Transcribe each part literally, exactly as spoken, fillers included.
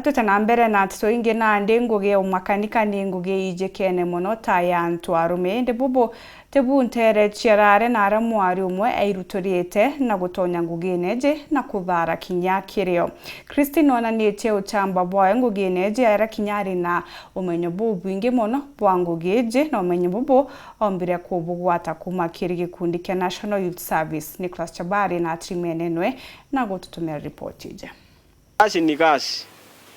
Twite na mbere na nteto ingi, nandi ngugi ya umakanika ni ngugi ijikene mono ta ya antu arume, indi bubu ti bu nteere cia raare na aria mwari umwe airuturite na gutonya ngugine iji na kuthaara kinya kirio. Christine onanitie uchamba bwawe ngugine iji aria kinya ari na umenyo bubwingi mono bwa ngugi iji na umenyo bubu ombire kubugwata kuuma kiri gikundi kia National Youth Service. Nicholas Chabari na timu enenwe na gututumira ripoti iji. Kazi ni kazi.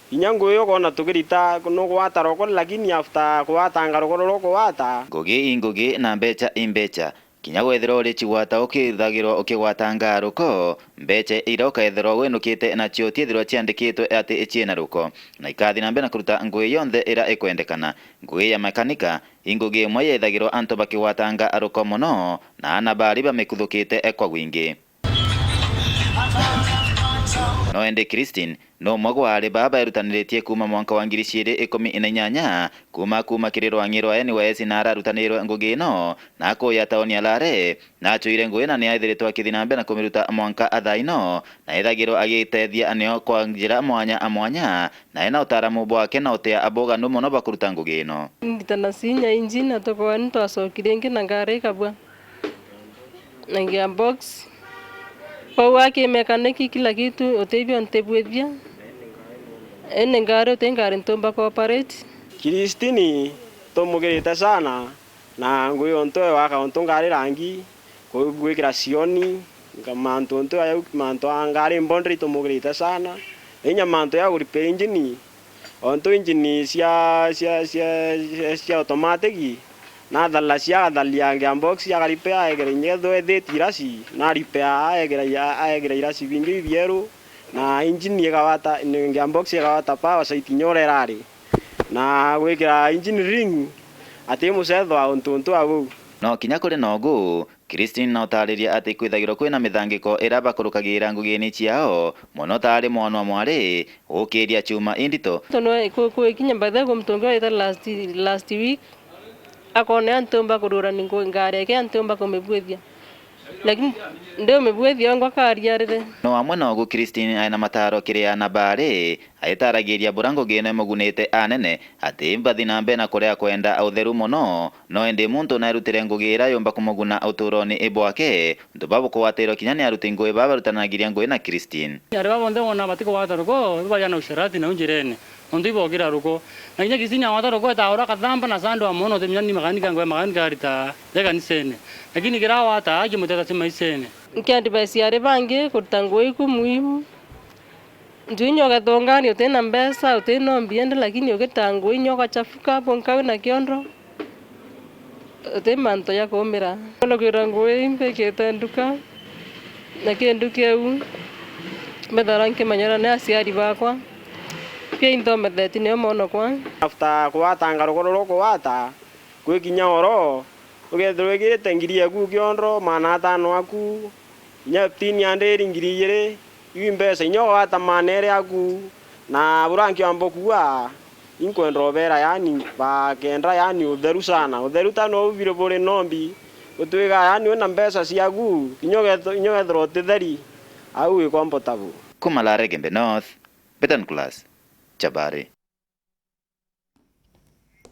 Kinya ngugi ukoona tukirita nugwata roko, lakini after kugwatanga roko ruria ukugwata. Ngugi i ngugi na mbecha i mbecha. Kinya wethirwa uri cigwata ukithagirwa ukigwatanga ruko, mbecha iria ukethirwa winukite nacio tiithirwa ciandikitwe ati ciina ruko, na ikathi na mbere na kuruta ngugi yonthe iria ikwendekana. Ngugi ya mekanika i ngugi imwe yethagirwa antu bakigwatanga ruko mono, na ana baari bamikuthukite kwa wingi. No indi Christine ni umwe gwa ari baa baerutaniritie kuuma mwanka wa ngiri ciiri ikumi na inyanya, kuuma kuuma kiri rwang'i rwa N Y S na ararutanirwe ngugi ino, na akuya taoni ya Lare, na acwire ngugi na ni aithiritwe akithi na mbere na kumiruta mwanka thaa ino, na ethagirwa agitethia aneo kwa njira mwanya a mwanya, na ena utaaramu bwake na utia buganu mono bwa kuruta ngugi ino. Nditana sinya injini na tukoa ni twacokire ingi na ngari ikabua. Na gearbox. Kwou aki mekaniki kila kitu, utibio ntibwithia. Indi ngari uti ngari ntumba ku operate. Christine tumugirite sana na ngugi untu e waka untu ngari rangi, ku-, gwikira sioni, nga-, mantu untu aja, mantu a ngari mbondere itumugirite sana. Inya mantu ya ku repair injini, ontu injini cia, cia, cia, cia, cia automatic, natharia cia agatharia gearbox, akaripea aegera inya ethirwa ethiti irasi, naripea aegera, aegera irasi bingi bibieru, na injini igawata, ni gearbox igawata power site inya uria irari, na gwikira injini ring, ati mucetho wa untu, untu a buu. No kinya kuri nogu, Christine na utaariria ati ikwithagirwa kwina mithangiko iria bakurukagira ngugini ciao, mono ta ari mwana wa mwari gukiria chuma indito. Tondu ku-, kuikinya by the way, ku mutongi waita last, last week, akonea ntiumba kurura ni ngu-, ngari yake, ntiumba kumibwithia. Lakini ndiumibwithia, ongwa kariarire. No amwe nogu Christine aina mataro kiri ana baari, aitaragiria bura ngugi ino imugunite anene, ati bathi na mbere na kuria kwenda utheru mono, no indi muntu naerutire ngugi iria yumba kumuguna uturoni bwake, untu baba kugwatirwa kinya ni aruti ngugi baba barutanagiria ngugi na Christine. Ari baba bonthe wona batikugwata ruko, baja na usherati na unjirene, untu ibokira ruko. Na kinya Christine agwata ruko, etaura kathamba na sandu amono, utimenya ni makanika, ngugi ya makanika arita ja kanisene. Lakini kira agwata, akimuteta si maisene. Nki advice ari bangi kuruta ngugi iku muhimu. Ntu inya ugethongania uti na mbeca, uti na mbi indi, lakini ugita ngugi inya ugachafuka, bonka wina kiondo, uti mantu ja kuumira. Ona kwira ngugi imbikite nduka, na ki nduka iu mbethagirwa nkimenya uria ni aciari bakwa, pia inthometheti nio monokwa. After kugwatanga rugo ruria ukugwata, gwi kinya oro, ugethirwa wikirite ngiri eku kiondo, maana atano aku, inya fifteen hundred, ngiri ijiri, iu i mbeca inya ugwata maana eri aku, na bura nkiamba kuua, inkwenda ubera, yaani, bakenda, yaani, utheru sana. Utheru ta nou biri buri nombi, utwika, yaani, wina mbeca ciaku, inya ugetho-, inya ugethirwa utitheri, au wi comfortable. Kuma Lare Igembe North, Betan Class, Chabari.